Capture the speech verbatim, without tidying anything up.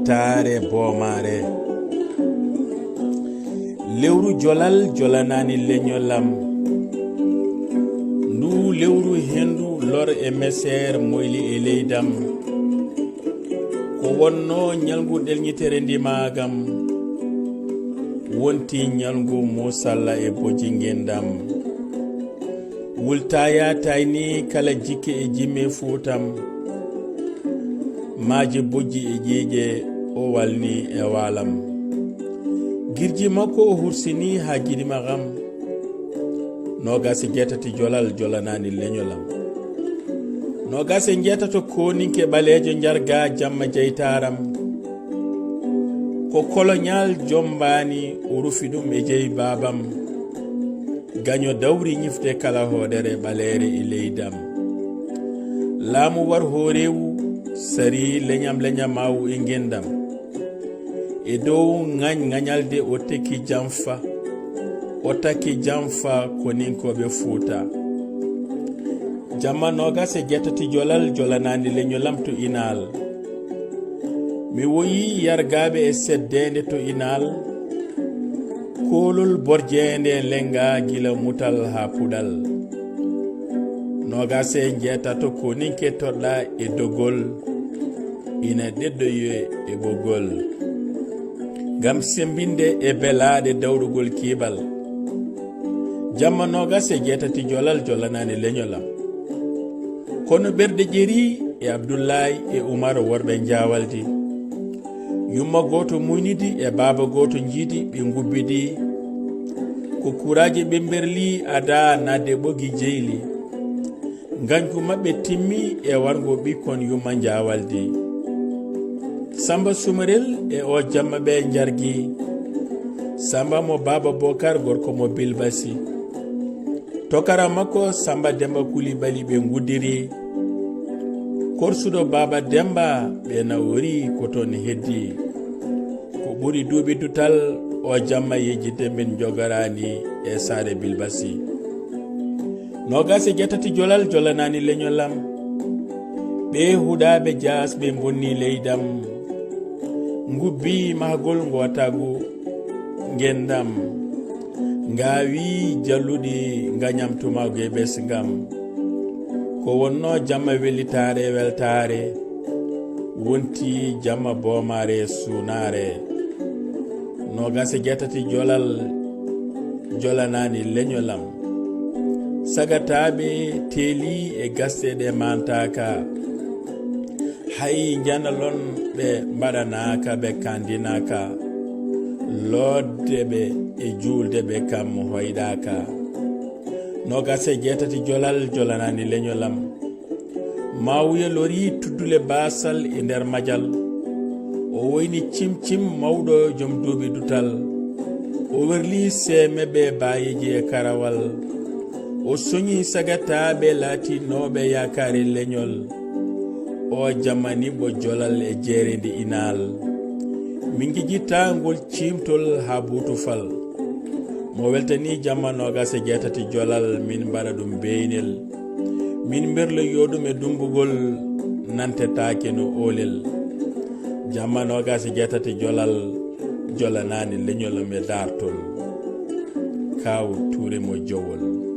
Taare boomaare. Lewru jolal jolanaani leñolam. Ndu lewru hendu lor e meseer moyli e leydam. Ko wonno ñalngu ɗelñitere ndimaagam. Wonti ñalngu musalla e bojji ngendam. Wultaya tayni kala jikke e jimme fuutam. Maaje bojji e ƴeeƴe o walni e waalam. Girji makko o hursini haa jiɗi makam. Noogas e jeetati jolal jolanaani leñolam. Noogas e jeetato koninke ɓaleejo njarga jamma jeytaaram. Ko koloñaal jombaani o rufi ɗum e jeyi baabam. Gaño dawri ñifde kala hoodere ɓaleere e leydam. Laamu war hooreewu sari leñam leñamaawu e ngendam. E dow ŋañ ŋañalde o tekki jamfa, o takki jamfa koninkooɓe Fuuta. Jamma noogas e jeetati jolal jolanaande leñolam to Inaal. Mi woyi yargaaɓe e seddeende to Inaal. Koolol borjeende lenga gila mutal haa puɗal. Noogas e jeetato koninke toɗɗa e dogol. Ina ɗeddoye e ɓoggol. Ngam sembinde e belaaɗe dawrugol kiibal. Jamma noogas e jeetati jolal jolanaani leñolam. Kono ɓerɗe ƴeri e Abdullaay e Umar worɓe Njaawaldi. Yumma gooto muynidi e baaba gooto njiidi ɓe ngubbidi. Ko kuraaji ɓe mberli ada naatde ɓoggi jeyli. Ngañgu maɓɓe timmi e warngo ɓikkon yumma Njaawaldi. Samba Sumarel e o jamma ɓe njargi. Samba mo baaba Bokar gorko mo Bilbasi. Tokara makko Samba Demba Kulibali ɓe nguddiri. Korsuɗo baaba Demba ɓe nawori ko toon heddi. Ko ɓuri duuɓi dutal o jamma yejjitde min jogoraani e saare Bilbasi. Noogas e jeetati jolal jolanaani leñolam. Ɓe huɗaaɓe jaas ɓe mbonni leydam. Ngubbi mahgol ngootagu ngendam. Ngaawi jalluɗi ngañam tumagu e ɓesngam. Ko wonno jamma wellitaare e weltaare. Wonti jamma boomaare e suunaare. Noogas e jeetati jolal jolanaani leñolam. Sagataaɓe teeli e gasɗe ɗe maantaaka. Hay njanalon ɓe mbaɗanaaka, ɓe kandinaaka. Loodde ɓe e juulde ɓe kam hoyɗaaka. Noogas e jeetati jolal jolanaani leñolam. Maawuya lori tuddule baasal e nder majal. O woyni cimcim mawɗo jom duuɓi dutal. O werli seemeɓe baayeji e karawal. O soñi sagataaɓe laatinooɓe yaakaare leñol. O jammani ɓo jolal e jeereendi Inaal. Min ngijjitta ngol ciimtol haa buutu fal. Mo weltani jamma noogas e jeetati jolal, min mbaɗa ɗum beeynel. Min mberloyo ɗum e dummbugol, nantetaake no oolel. Jamma noogas e jeetati jolal, jolanaani leñol mi daartol. Kaaw Tuure mo Jowol.